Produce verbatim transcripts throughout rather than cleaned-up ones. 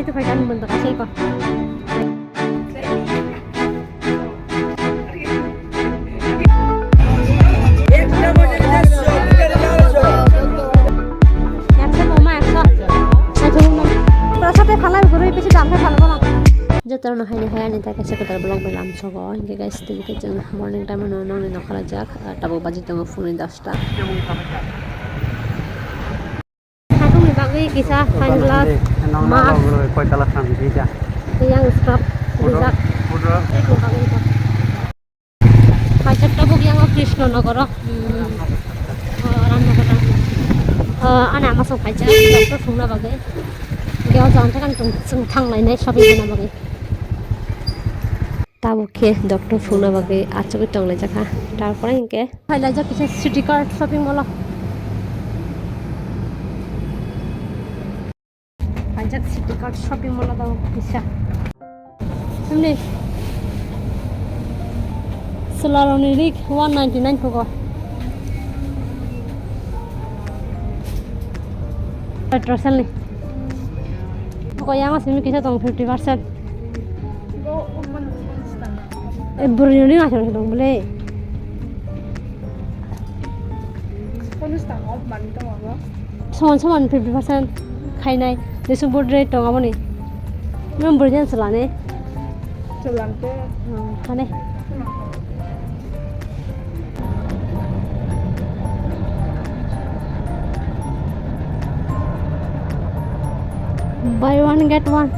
Ito kaitan bunda kasi ko. Ekso toma, ekso. Ekso toma. Tora sate phalai gurui bisi dam khe phalai bono. Jotono haini hai ani ta kaisa kwtal vlog bai lam sogo. Hinkhe guys, tini khe chwng morning time no nongni nokha rajak. Tabuk baji tongo phone ni dosta. Sakungni bagwi kisa sunglass, mask, koi tala sam di ja. Yang scrub rijak. Pudra. Kaisa tabuk yang Krishnanagar, hmm, oh, Ramnagar, oh, ani ama song kaisa doctor phungna bagwi. Geo jan thang kan tung sung thang lainai shopping khana bagwi. Tabuk khe doctor phungna bagwi achugwi tonglaijak kha. Tarpore hinkhe phailaijak kisa City Card shopping mall o. Phaijak City Card shopping mall o tabuk kisa. Himni chwlarokni rig one ninety nine phugo. Petrol selni. Phugo yang simi kisa tong fifty percent. E bwrwini naithok naithok tong bwle. Soman soman fifty percent khainai. Jesu bodre tong aboni. Nang bwrwi jan chwlani. Chwlante. Hmm, hane. Buy one, get one.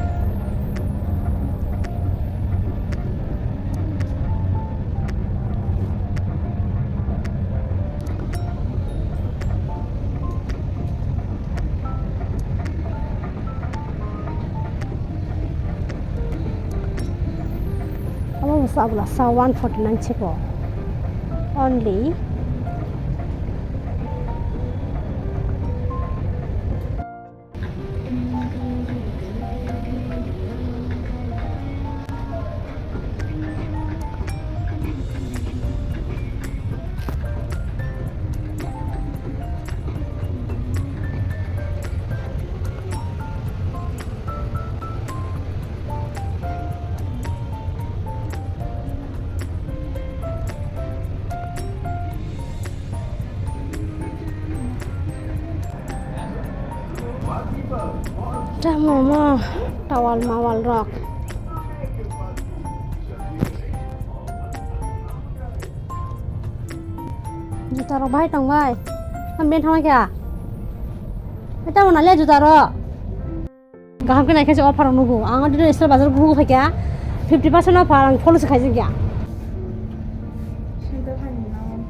Abo bwsa abla sa one forty nine chiko only. Tamo mo towel mowel rok. Juta rok bahai tong bai. Ang ben thangma kya? Tamo na le juta rok. Kaham khe naikhe se offer rok nugo. Ang dino Isla Bazar nugo phaikha fifty percent offer, ang follow se khaijak ya. Sandal hai ni naam.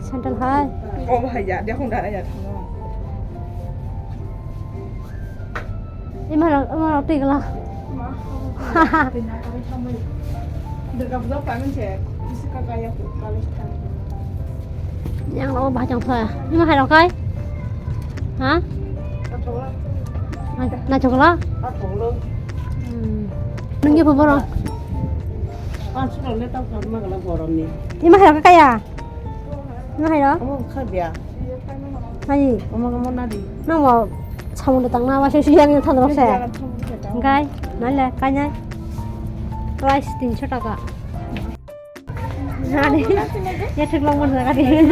Sandal hai. Oh bhai ya, dekho dara ya thango. Ima rok, ima rok twi gla. Ma, twi na kare samai. Durga Puja planning se, bisi ka kaya college thang. Yang lo bahai tong pha. Ima hai rok kai? Ha? Naithok la? Hmm. Nungya pha borok. Ima hai rok kaya? Ima hai rok? Omo kha dia. Hai. Omo omo na di. Nang bo samung de tang na ba se yang thang rok se. Gai, nai le kai nai. Price tinsho taka. Nadi. Ya thik long mon nadi.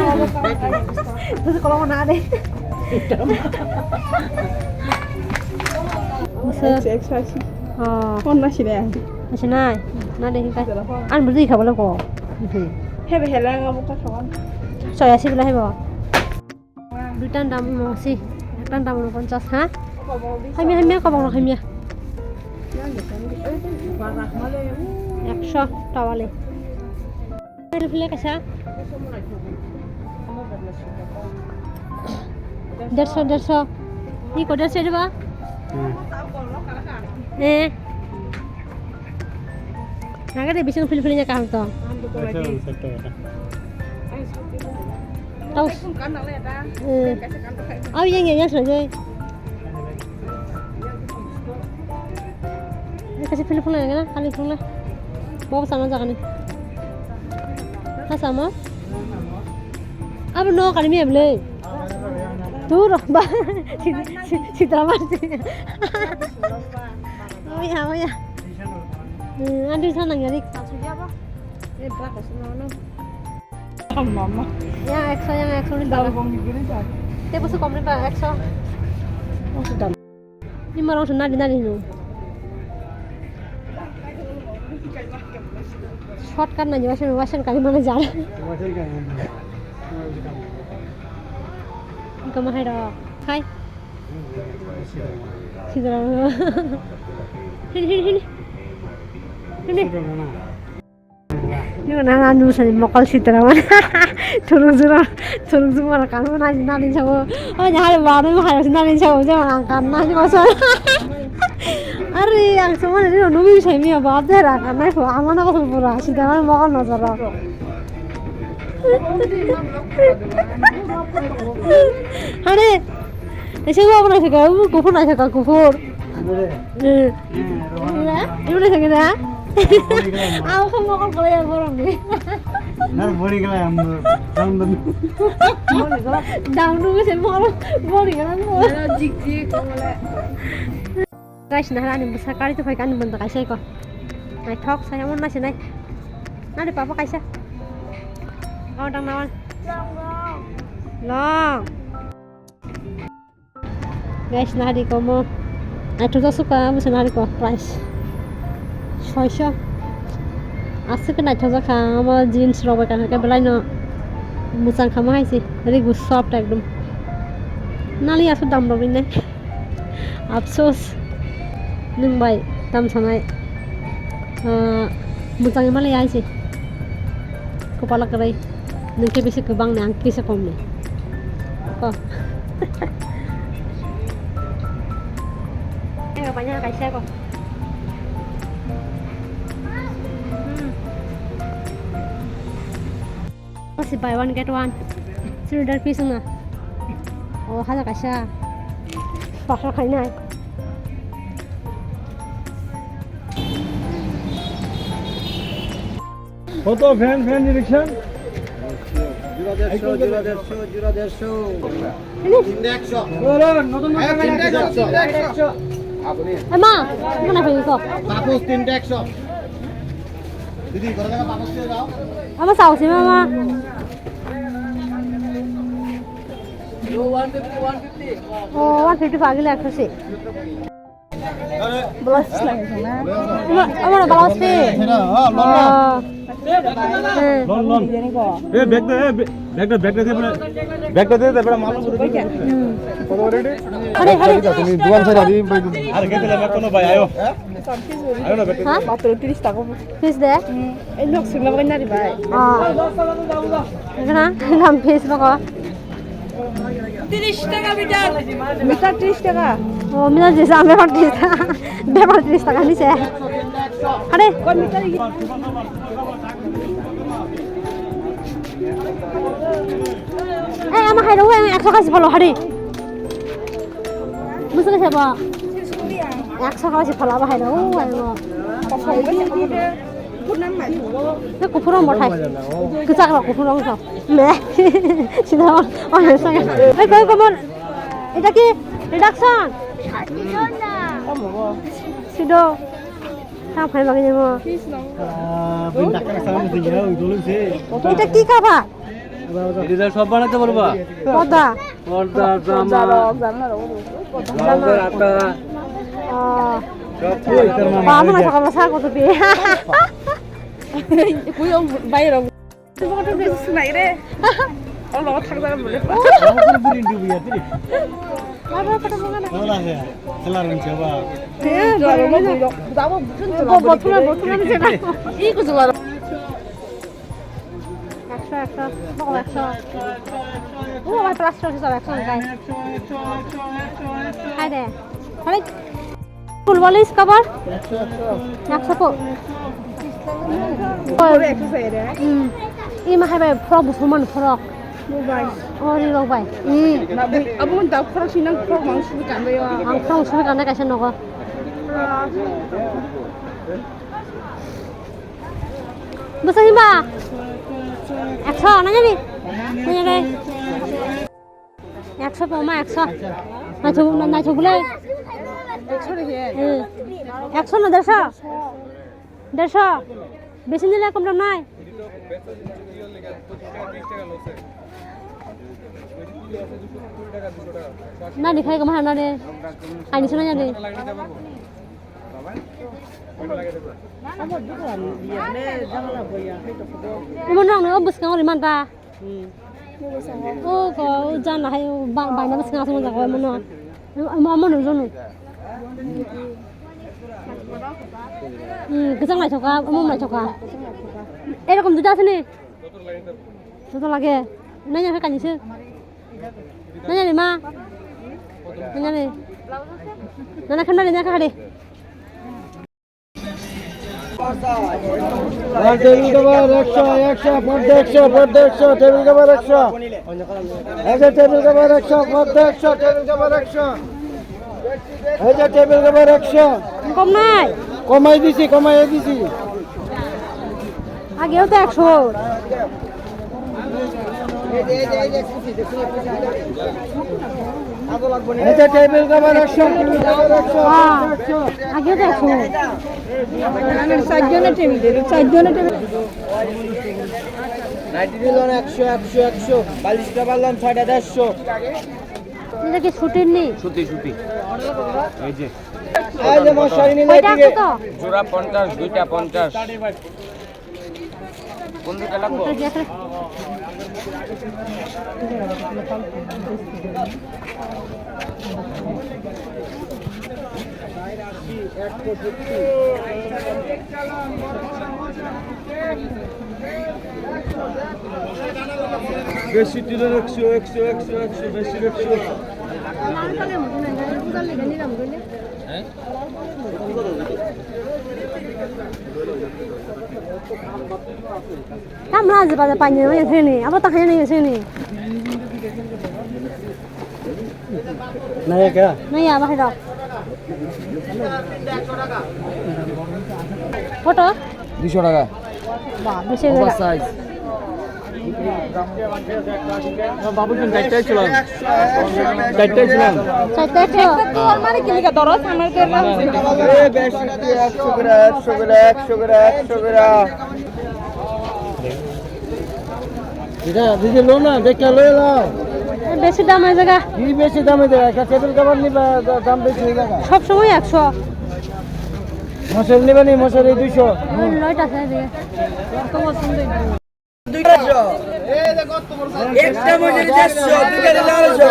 Terus kalau mau nadi. Musa. X, X, X. Oh. Phone na sini ang. Masih nai. Nadi hikai. An beli kau boleh kok. Hebe helang abo ka thon. Soya sih boleh hebo. Duitan dam mongsi, ektan dam no ponchas ha? Hamya, hamya, kobong rok hamya. Ekso tawali. Phile phile kaisa. Derso, derso. Iko derso diba? Hmm. Eh. Naga de bising phil phil nya kaham to. Tau. Eh. Au yang yang yang selesai. Ini kasih phil phil nya na kali phil na. Bawa sana jaga ni. Ha sama? Abu no kali mi abu le. Tur ba. Sitra mar. Oya, oya. Hmm, andi sana ngari. Mama. Ya, ekso, ya, ekso ni baba. Te busu kom ni ba, ekso. Ni marong sana di nari nu. Shortcut na ni wasan, wasan kari mana jar. Ika mahai ro. Hai. Sida. Hini, hini, hini. Hini. Ni na na nu sani mokol sitra mana. Thurung juro, thurung juro mana kan mana nani sabo. Oh, nyahar baru mahai nani sabo, je mana kan nani masa. Are, ang semua ni nunggu saya mi apa ada rakan nai ko, ama na ko pura sitra mana mokol no jaro. Are, ese gua apa nai saka, gua kupur nai saka, kupur. Eh. Ibu nai saka na? Aku kan mokol kalau yang orang ni. Nar bori gala yang ber, yang ber. Dang dulu saya mokol, bori gala. Jik jik, boleh. Guys, nahar ani bwsa kari to phai kani bwndw kaisa eko. Naithok sai omo nasi nai. Nari papa kaisa. Oh, dang nawan. Long. Guys, nari komo. Naithok jasu ka bwsa nari ko price. Soisho. Aswk naithok jakha omo jeans rok bai kana khe belai no mwchang khama hai se. Rigu soft ekdom. Nali aswk dam rok rinai. Apsos, nwng bai tam sanai, ah, mwchangwi malai hai se. Kopala kwrwi, nwng khe bisi kwbang ni, ang kisa kom ni. Ko. Ang bai kaisa ko. Hmm. Masi buy one get one. Chini dar piece na. Oh, haja kaisa. Pasal khainai. Photo fan, fan direction. Jura dersho, jura dersho, jura dersho. তিনটা একশো। নতুন নতুন তিনটা একশো, তিনটা একশো। Ama, mana pagi ko? Tapas তিনটা একশো। দিদি, ঘরে থাকা তাপস দিয়ে যাও। Ama sao si mama. Oh, one fifty pagi le ekso si. Blouse lagi sana. Ama, ama na blouse pi. Sana, ha, lon na. Oh. Hmm. Lon, lon. Eh, bag de, eh, bag de, bag de, bag de, bag de, bag de, bag de, mal. Hmm. Hari, hari. Are, kete le, kono bhai, ayo. Ayo na, bag de. Ha? Matro tris taka. Tris de? Hmm. Ei, nok singla bai nari bai. Ah. Ngana, ngam pis bako. Tris taka meter. Meter tris taka. Oh, meter tris taka, meter tris taka. Meter tris taka ni se. Hade. Kon meter ini. Eh, ama hai ro, eh, ekso kasi bolo, hade. Musuh kasi apa? Ekso kasi bolo, apa hai ro, oh, hai ro. Te kuphur rok mothai. Kwchak rok kuphur rok wngkha. Me. Sida on, on saka. Ei, koi komon. Eta ki reduction? Sido. Tang phai bagwi nimo. Ah, bin dakar sama sing ya, dulu sih. Eta ki cover? Ini dari sopan aja baru, Pak. Poda. Porda, jama. Jama rok, jama rok. Blouse, ata. Oh. Sab. Ba, mana sakal masa aku tuh, Pi. Kuwi om bayar om. Itu kok tuh biasa senai re. Oh, lo thang dalam boleh. Apa kata mana? Ola ya. Selar mencoba. Eh, baru lo. Botol, botol aja. Ih, kujual. Ekso, ekso, bokol ekso. O, abar plus ekso, ekso, ekso, ekso. Hai de. Hai. Full walis cover? Ekso, ekso. Ekso po. Pura ekso sai de. Hmm. Ima hai bai frock, Musulman frock. Mo bai. O, ri rok bai. Hmm. Na, bu, abo da frock sinang frock mang subi kan bai wa. Ang frock subi kan kaisa nogo. Bwsai hima? Ekso, nang ni? Nang ni? Ekso poma ekso. Naithok, naithok bwle. Hmm. Ekso no dersho? Dersho. Besi nile kom rwnai. Nani khai kama nani. Ani sona nani. Imo nang no bwskango ri manta. Hmm. O ko, o jana hai, ba-, baina bwskango aswk manjak o mono. Amo, amo no jono. Hmm, kwchang naithoka, omo naithoka. Erokom duita aswk ni? Joto lage. Nanya khe kani se. Nanya ni ma. Nanya ni. Nana khan nanya kha de. R table cover একশো, একশো, পর্দা একশো, পর্দা একশো, table cover একশো। এই যে table cover একশো, পর্দা একশো, টেবিল কভার একশো। এই যে টেবিল কভার একশো। কম নাই? কমাই দিছি, কমাই দিছি। আগেও তো একশো। এই যে টেবিল কভার একশো, টেবিল কভার একশো, হ্যাঁ, একশো। আগেও তো একশো। চারজনের টেবিল দিল, চারজনের টেবিল। নাইটি দিলাম একশো, একশো, একশো। বালিশটা পারলাম ছয়টা দেড়শো। এটা কি সুতির নি? সুতি, সুতি। এই যে। এই যে মশারি নিলে কয়টা আছে তো? জোড়া পঞ্চাশ, দুইটা পঞ্চাশ। কোন দুইটা লাগবো? বেশি দিলেন একশো, একশো, একশো, একশো, বেশি একশো। Tamra aji baja pani nai sini, abo ta khani nai sini. Naya kya? Naya, bahai dok. Photo? দুইশো টাকা। Ba, bisi. Oversize. বাবুজন চারটাই ছিল। চারটাই ছিল। চারটাই ছিল। তো আমার কি লিখা ধরো, আমার তো এরকম। এ, বেশি একশো করে, একশো করে, একশো করে, একশো করে। এটা দিদি লো না, দেখে লয়ে লাও। বেশি দাম হয়ে যাবে। কি বেশি দাম হয়ে যাবে? একটা টেবিল কভার নিবা, দা-, দাম বেশি হয়ে যাবে। সব সময় একশো। মশারি নিবা নি, মশারি দুইশো। আমার লয়টা আছে যে। একটা মশারি দেড়শো, দুইটা আড়াইশো।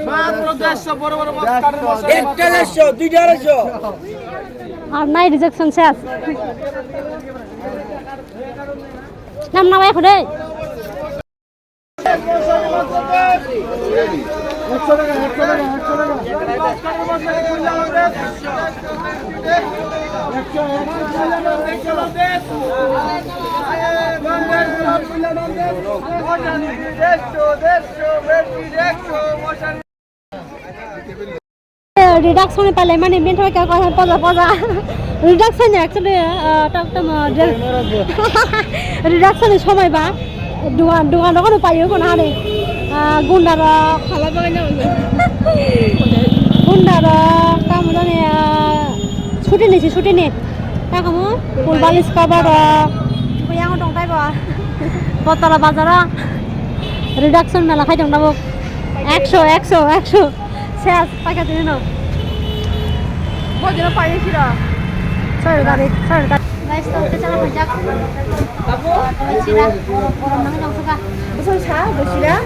মাত্র দেড়শো, বড় বড় মাছ কাঠের মশারি। একটা দেড়শো, দুইটা আড়াইশো। আর নাই, রিজেকশন শেষ। নাম নামাই এখন রে। Reduction ni pale mani bini thok khe poja poja. Reduction ni actually, ah, tak tam, ah, reduction ni somoi ba. Dugan, dugan rok no paio kono hani. Ah, gunda rok. Gunda rok, tamo jani, ah, suti ni si, suti ni. Takomo, pul balis cover rok. Yang tong tai bo. Botala bazaro. Reduction mela khai tong tabuk. Ekso, ekso, ekso. Ses, paikha tini no. Bo dino paikha sira. Sir, gari, sir, gari. Guys, to kita cakap banyak. Babu, sira. Orang nang jauh suka. Besar sa, besira.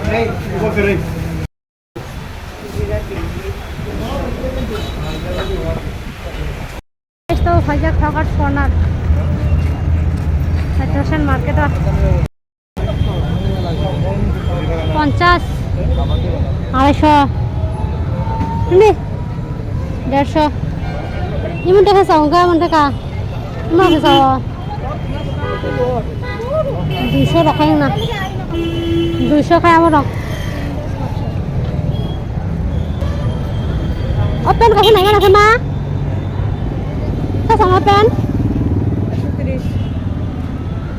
Guys, to phaijak Hawkers Corner. Hydration market o. Ponchas, araisho, hindi, derso. Imun taka sa, ungka imun taka. Imun taka sa. Duiso rok khai na. Duiso khai amo rok. Open kaisa nai gana khe ma. Sa sama open.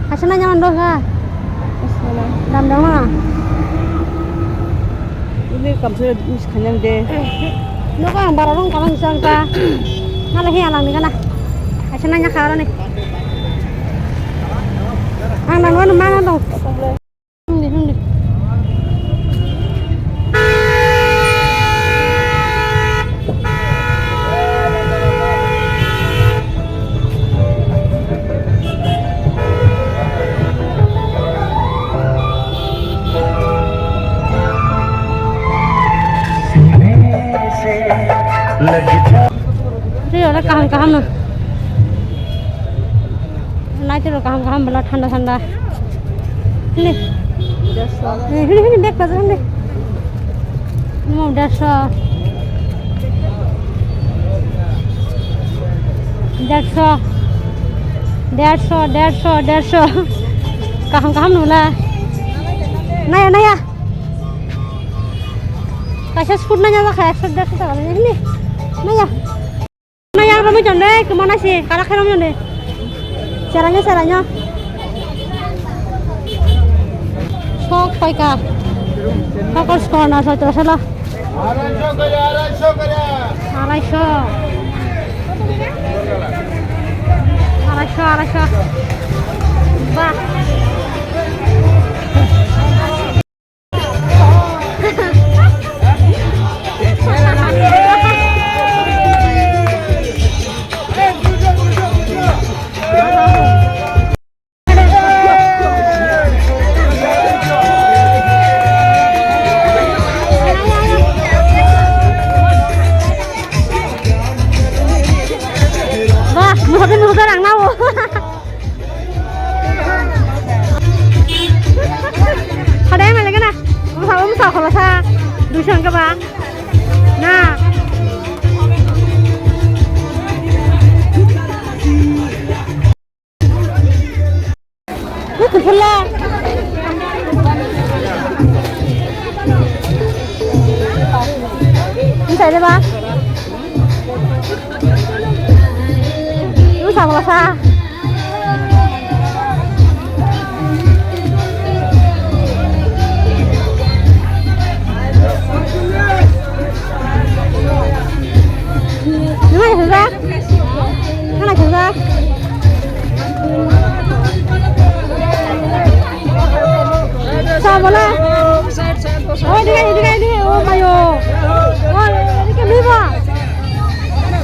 Kaisa nai nyaman dong ha. Dam dong na. Kamsoi miss khainang de. Nogo ang bara rong kalang sang ta. Nala hi alang ni gana. Aisa nanya kha roni. Ang nang wan mana dong. Hindi, hindi. Tei oro kaham kaham no. Naitiro kaham kaham bwla thanda thanda. Hini. Hini, hini, bag pajar hini. Mo derso. Derso. Derso, derso, derso. Kaham kaham nula. Naya, naya. Kaisa sut nanya jakha ekso derso taka nanya hini. Nanya. Nanya romwi tonde, kemana sih? Karak khe romwi tonde. Seranya, seranya. Sok paika. Sok skor na soi to sala. Arai so, arai so. Arai so, arai so. Bah. Bah, muhur muhur rang nao. Hade mai lagana. Musa musa kholo sa. Duisan ka ba. Na. Ni kuphurla. Ni sai de ba. Ni sa ba sa. Ni mai sa. Hana khajak. Sa bola. Oh, dikha, dikha, dikha. Oh, mayo. Oh, dikha, dikha.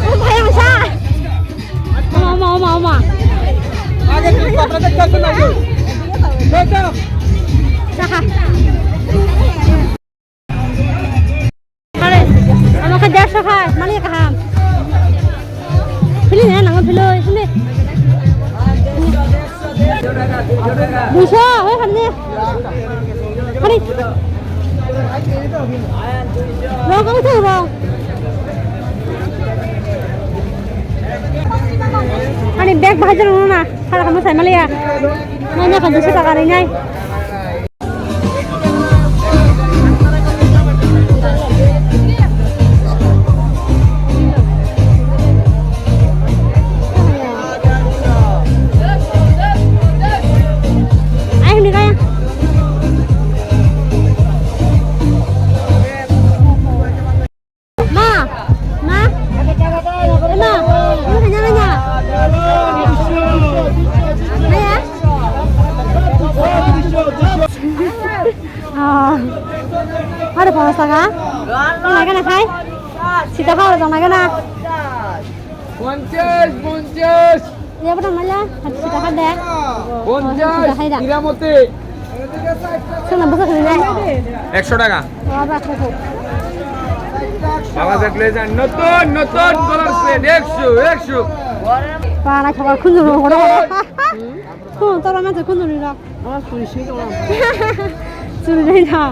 Oh, bhai, ang sa. Oma, oma, oma, oma. Sa kha. Are, ano khe derso kha, mani kaham. Philwi na nango philwi, philwi. Duiso, hoi khamni. Hari. Rong kau thang rong. Ani bag bahai jero na, sara khamni sai maliya. Nanya khan duiso taka rinai. Ai, hindi kaya. Ma! Ma! Eh, ma! Ano kanya kanya? Maya? Oh. Ada panas ka? Naga na khai? Sita kau dong naga na. পঞ্চাশ, পঞ্চাশ। Iya, pernah mala? Hati sita kada. পঞ্চাশ, sita kada. ইরামতি। Sana basa kena. একশো টাকা। Oh, apa aku? বাবা set laser নতুন, নতুন colour set, একশো, একশো। Para chokar khunjuru horo horo. Hmm, tora masa khunjuru ro. Ama suri sui tongo. Suri ro na.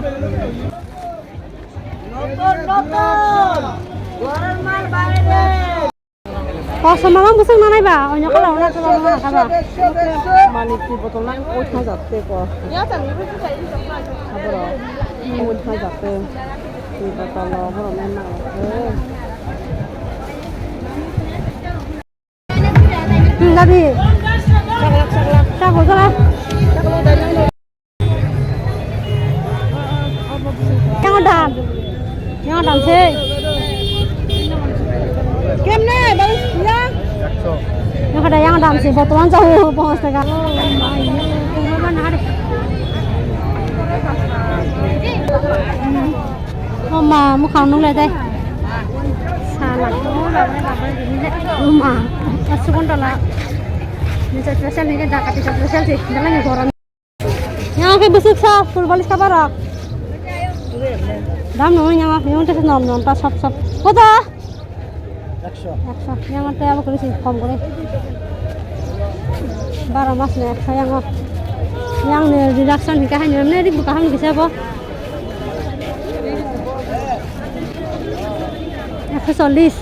নতুন, নতুন। ঘরের মাল বাইরে। Kosom mama musuk nanai ba, onyo kala ona kala ona kaba. Mani ki botol nang oit hajar te ko. Aboro oit hajar te. Ki botol lo boro nang nang. Hmm, gabi. Chak lo, chak lo. Yang ada. Hey. Kemne, bagus, ya? Yang ada yang dam sih, botolan jauh, pongos tega. Oh ma, mukhang nung le dai. Sala. Oh ma, asukon tola. Ni special ni jaga, special sih, dalam ni goron. Yang ke besuk sa, full balis kabar rok. Dam no yang apa, yang tes nom nom ta sop sop. Kota? Ekso. Ekso. Yang ate abo kuri sih, kom kuri. Baro mas ne ekso yang o. Yang ne reduction hika hai ne, ne rik buka ham kisa bo. Ekso chollis.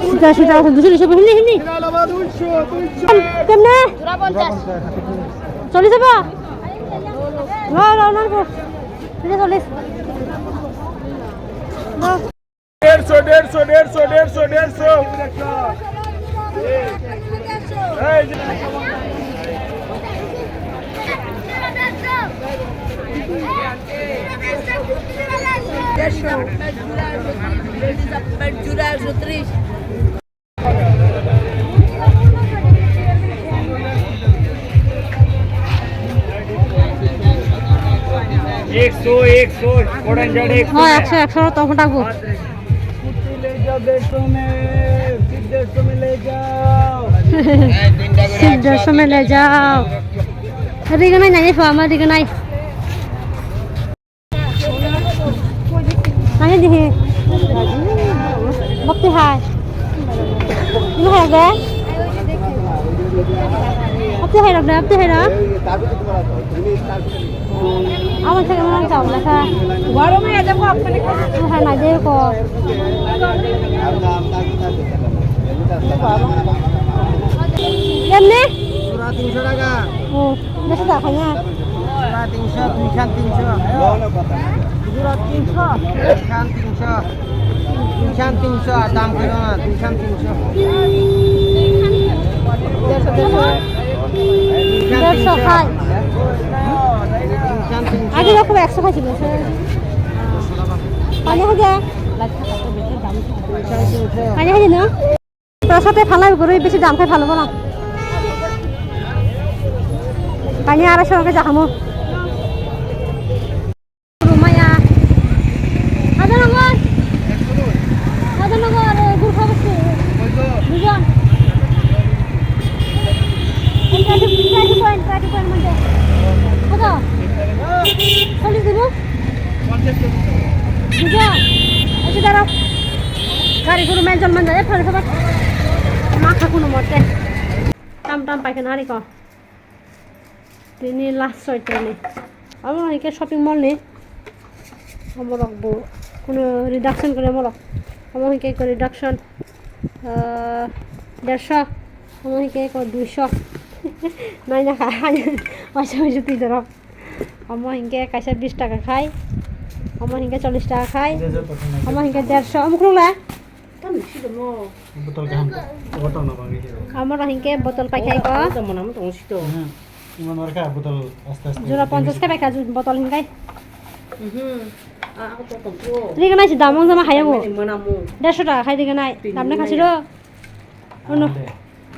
Sita, sita, dusu, dusu, hini, hini. Kemne? Choli jabo? Lo, lo, lo, lo. Sita, choli. Lo. দেড়শো, দেড়শো, দেড়শো, দেড়শো, দেড়শো। এই যে দেড়শো। জুড়া একশো ত্রিশ। একশো, একশো, কটন জট একশো। হ্যাঁ, একশো, একশো, তখন ডাকবো। कुर्ती ले जाओ डेढ़ सौ में, सिर्फ डेढ़ सौ में ले जाओ। सिर्फ डेढ़ सौ में ले जाओ। Riganai nai pho ama riganai. Nai di hi. Bapti hai. Ini hai de. Bapti hai rok de, bapti hai rok. Abo theke mwnang chao na kha. Goro mai aja ko apne ko. Abo hai nai de ko. Kemne? Pura তিনশো টাকা। Oh, বেশি টাকা খাই না। জোড়া তিনশো, দুইখান তিনশো। জোড়া তিনশো। দুইখান তিনশো। দুইখান তিনশো, আর দাম কইরো না, দুইখান তিনশো। দেড়শো, দেড়শো। দুইখান দেড়শো তিনশো। খাই। দুইখান তিনশো। আগে রকম একশো খাইছি বলছে। পানি হয়ে যায়। দুইখান তিনশো। পানি হয়ে যায় না? তোর সাথে ফালাই গরু বেশি দাম খাই ভালো বলা। পানি আড়াইশো টাকা যা খামো। গরু মায়া। হাজার নম্বর। হাজার নম্বর, এ, গুরু খাবো। দুজন। এই traffic, traffic point, traffic point মধ্যে। কত? চল্লিশ দিব? বুঝো? এই যে দাঁড়াও। গাড়ি গরু মেল জল মানজা, এ ফেলে সবার। মাথা কোনো মতে। টাম টাম পাইখানা হারি ক। Tini last soitani. Amo hingke shopping mall ni. Omorok bo kuno reduction kore omorok. Amo hingke ko reduction, ah, dersho. Amo hingke ko duisho. Nai na kha. Waisa waisa twi dorok. Amo hingke kaisa bis taka khai. Amo hingke chollish taka khai. Amo hingke dersho. Amo khulung la? Tamo si tamo. Botol kaham, botol no bangwi se. Amo rok hingke botol paikha iko. Tamo namo tong si to. Hmm. Imo norkha botol aste aste. Jora ponchas khe paikha ju-, botol hingkai. Mhm. Ah, ako to tong ko. Riganai si damong jama hayamo. Mane manamo. Dersho taka khai riganai. Tini damne khasi mane. Ro. Ono, ande.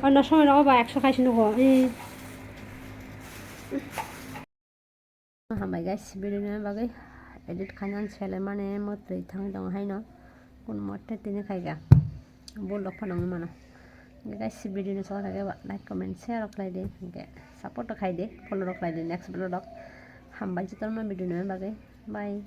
Ono somoi ro ba eksho khai si nugo. Eh. Hambai guys, video ni bagwi edit khainani sele mane mwtwi thangwi tongo haino. Kun mote tini khaika. Bol rok phano wngwi mano. Guys, video ni sokha khe like, comment, share rok khlai di. Hingke support rok khai di. Follow rok khlai di. Next video rok. Hambai jotono video ni bagwi. Bye.